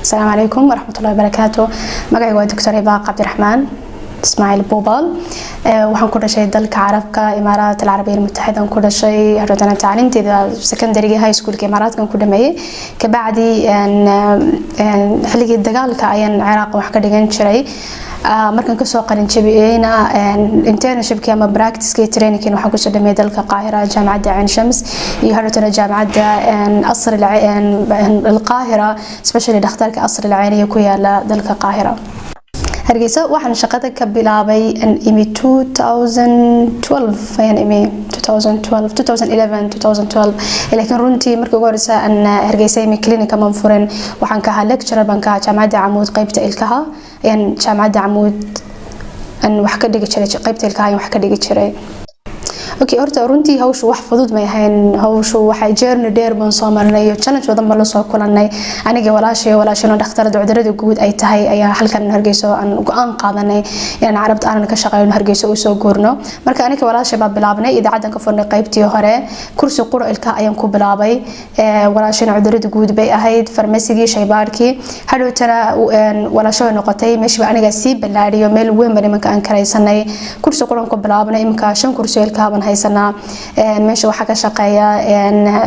Asalaamu calaykum waraxmatullahi wabarakaatu. Magacayga waa Doctor Ibaaq Cabdiraxmaan Ismaaciil Buubal. Waxaan ku dhashay dalka Carabka, Imaaraat Alcarabiya Almutaxida ku dhashay. Haddana tacliinteeda secondaryga, high schoolka Imaaraadkan ku dhameeyey. Kabacdi xilligii dagaalka ayaan Ciraaq wax ka dhigan jiray. Markaan kasoo qalin jabiyeyna, internshipkii ama practicekii, trainingkii waxaan kusoo dhameeyay dalka Qaahira, Jaamacadda Cain Shams iyo hadhowtana Jaamacadda Asr Alqaahira, especially dhakhtarka Asr Alcayniya ku yaala dalka Qaahira. Hargeysa waxaan shaqada ka bilaabay imi 2012 ayaan imi, 2012, 2011, 2012. Laakiin runtii markii ugu horeysa aan Hargeysa imi, clinic aman furin, waxaan ka ahaa lecturer baan ka ahaa Jaamacadda Camuud, qeybta ilkaha ayaan Jaamacadda Camuud aan wax ka dhigi jiray, qeybta ilkaha ayaan wax ka dhigi jiray. Okay, horta runtii hawshu wax fudud may ahayn. Hawshu waxay journey dheer baan soo marnay iyo challenge badan baan lasoo kulanay. Aniga walaashay, walaashana dhakhtarada cudurada guud ay tahay, ayaa halkan Hargeyso aan go-aan qaadanay inaan Carabta aanan ka shaqeyno, Hargeyso u soo guurno. Marka aniga walaashay baa bilaabnay, idaacaddan ka furnay. Qaybtii hore kursi qura ilka ayaan ku bilaabay. Walaashana cudurada guud bay ahayd, farmasigii, shaybaadhkii. Hadhowtana walaasho way noqotay, meeshiiba aniga sii ballaadhiyo, meel weyn baan imanka aan karaysanay. Kursi quran ku bilaabnay, iminka shan kursi ilkaha baan haysanaa. Meesha waxaa ka shaqeeya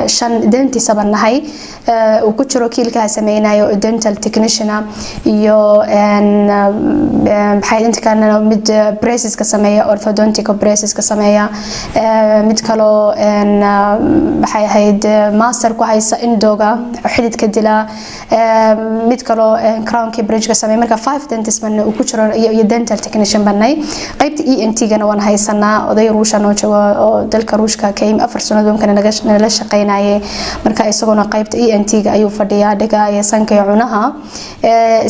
shan dentist baan nahay, uu ku jiro kiilkaha sameynayo, dental technician, iyo maxay inta kalena, mid braceska sameeya, orthodontic braceska sameeya, mid kaloo maxay ahayd master ku haysa endoga, xididka dila, mid kaloo crownkii, bridgeka sameeya. Marka five dentist baan uu ku jiro iyo dental technician banay. Qaybta ENT gana waan haysanaa, oday Ruusha noo joogo oo dalka Ruushka ka yimi, 4 sannadood imkana nala shaqeynayay. Marka isaguna qaybta ENT ga ayuu fadhiyaa, dhiga iyo sanka iyo cunaha.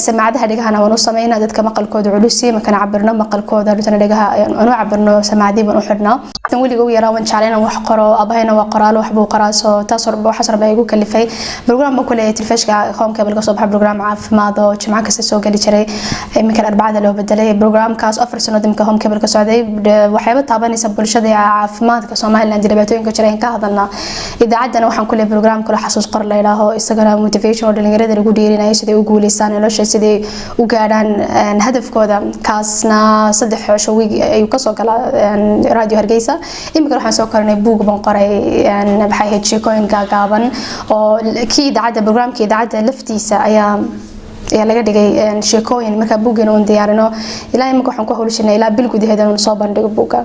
Samaacadaha dhigahana waan u sameynaa dadka maqalkooda culusi. Markaan cabirno maqalkooda, dhutana dhigaha aan u cabirno, samaacadii baan u xidhnaa. Tan weliga ugu yaraa waan jeclay inaan wax qoro. Abahayna waa qoraalo, wax buu qoraa, soo taas waxaas horba igu kalifay. Program baan ku leeyahay telefishka Home Cable ka soo baxa, program caafimaad oo Jimco kasta soo geli jiray, iminkan Arbacada loo bedelay. Programkaas 4 sannadood imika Home Cable ka socday, waxyaaba taabanaysa bulshada iyo caafimaadka Somaliland, dhibaatooyinka jira in ka hadalnaa. Idaacaddana waxaan ku leeyahay program kale, Xasuus Qor la yidhaaho, isagana motivation oo dhalinyarada lagu dhiirinayo siday u guuleystaan nolosha, siday u gaadhaan hadafkooda. Kaasna 3 cisho week ayuu kasoo galaa Radio Hargeysa. Imika waxaan soo korinay buug baan qoray, maxay ahayd, sheekooyin gaagaaban oo kii idaacadda, programka idaacadda laftiisa ayaa laga dhigay sheekooyin. Marka buuggeena uun diyaarino, ilaa imika waxaan ku hawlshinay ilaa bil gudaheeda inuu soo bandhigo buugga.